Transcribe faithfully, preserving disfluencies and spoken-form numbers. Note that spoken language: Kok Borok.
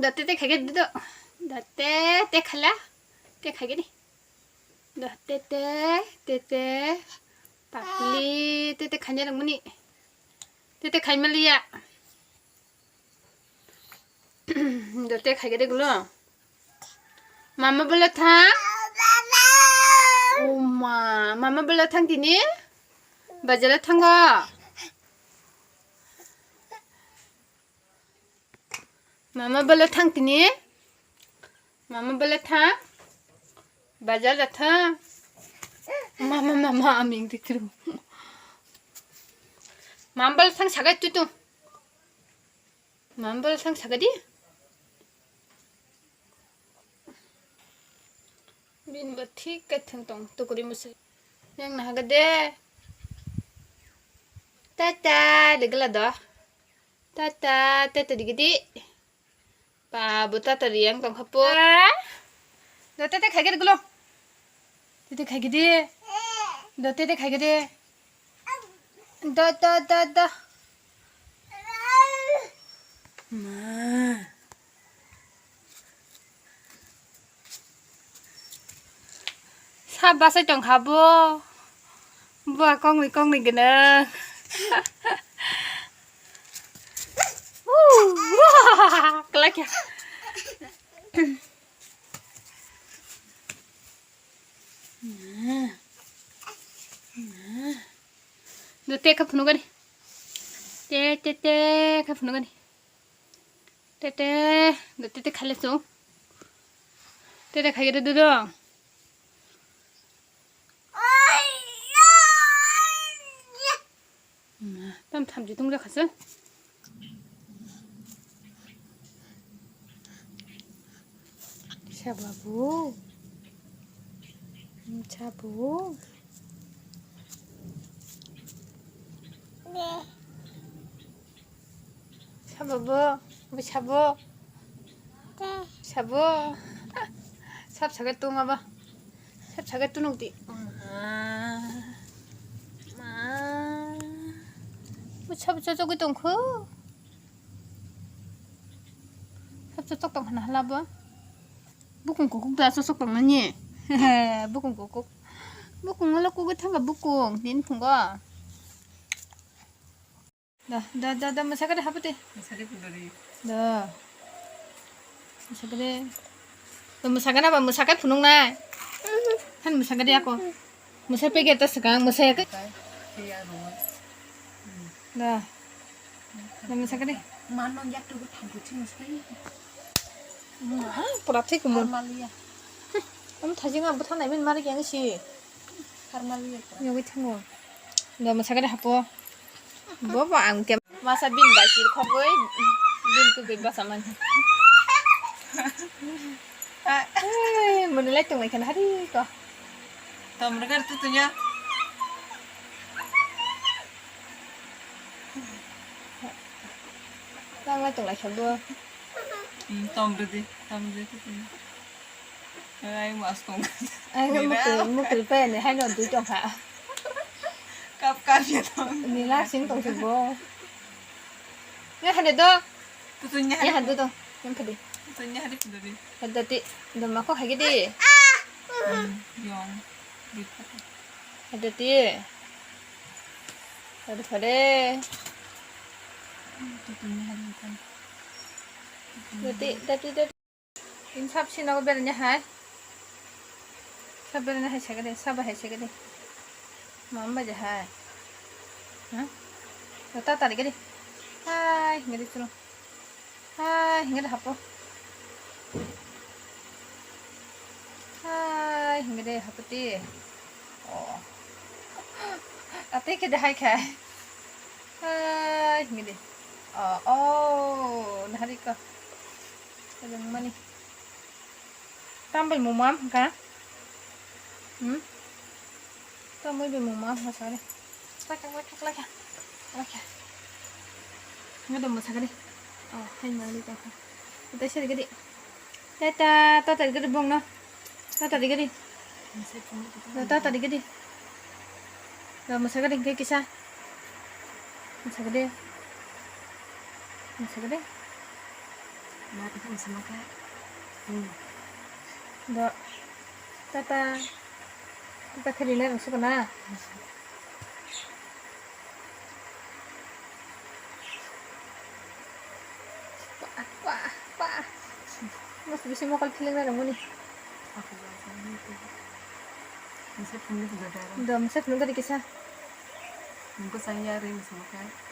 Da te te khaikhe di do. Da te te khala. Te khaikhe di. Da te te te te. Pakli te te khaina rwngmani. Te te khaimaliya. Da te khaikhe di gulo. Mama bolo thang. Uma, mama bolo thang tini. Bajala thango. Mama bolo thang tini. Mama bolo thang. Bajala thang. Mama, mama, aming dikru. Mama bolo thang sagai tutu. Mama bolo thang sagadi. Bin bo thik kai thang tong tukuri musi. Yang na hagade. Tata, degla do. Tata, tata digidi. Pa, bo tata riyang tong khapo. Do tete khaigede gulo. Tete khaigede. Do tete khaigede. Do, do, do, do. Ma. Sa basai tong kha bo. Bo kongni kongni gwnang. Woo, wah, kelak ya. Do te kha phunukani. Te, te, te kha phunukani. Te, te, do te, te khale sung. Te, te khaigede do do. Tam thamchi tungjakha se. Sa babu. Sa bu. Sabo bo, bo sabo. Sabo. Sab sagai tong abo. Sab sagai tunuk di. Ma. Ma. Bo sabo chosogwi tongkho. Sab chosok tongkha na hala bo. Bukung kukuk da chosok tongnani. Bukung kukuk. Bukung wala kugwi thangkha bukung. Nini phungo. Da, da, da, da, mwsakade hapate. Mwsakade pudari. Da. Mwsakade. Da mwsakana ba mwsakai phunuknai. Han mwsakade ako. Mwsai pegeta swkang, mwsai ak-, Kai, kaya ruwa. Da. Da mwsakade. Mano yak tu thampu chi mwsai. Ha, pura thik mo. Maliya. Am thajing am bwtha naimin mari yang si. Yogwi thango. Da mwsakade hapo. Bobo ang ke masa bin bai sir khogoi bin kubui basa man. Ai, muni lai tongwi khana hari ko. Tom regar tu tunya. Tang lai tong lai kha bo. Hmm, tom redi, tom redi tu tunya. Ai, mas tong. Ai, mukul, mukul pe ni hai no dui tong kha. Kap kap ya tong. Ni la sing tong si bo. Ni hade do. Tutunya hade. Ni hade do. Yang kadi. Tutunya hade kuduri. Hade ti, do ma ko hage di. Hmm, yong. Di pa. Hade ti. Hade hade. Tutunya hade kan. Dati, dati, dati. Ini sab sinago berani hai. Sab berani hai sagade, sab hai sagade. Mama baja hai. Ha? Tata tari gade. Hai, gade chulung. Hai, gade hapo. Hai, gade hapo ti. Oh. Ate kede hai khai. Hai, gade. Oh, oh, nahari ko. Rwngmani. Tam bai mumam hwnkha? Hmm? Tam bai bai mumam hwnkha sari. Laka, laka, laka. Laka. Nga dong masakari. Oh, hai mali tongkha. Utai sari gadi. Tata, tata gadi bongno. Tata gadi. Tata gadi. Dong masakari hwnkhe kisa. Masakari. Masakari. Na, itu masih makai. Hmm. Do. Tata. Tata kiri na, masuk na. Wah, wah, wah. Mas bisa mau kalau feeling na muni. Aku rasa ini tuh. Masih punya sudah darah. Do, masih punya dari kisah. Mungkin saya ring sama kayak.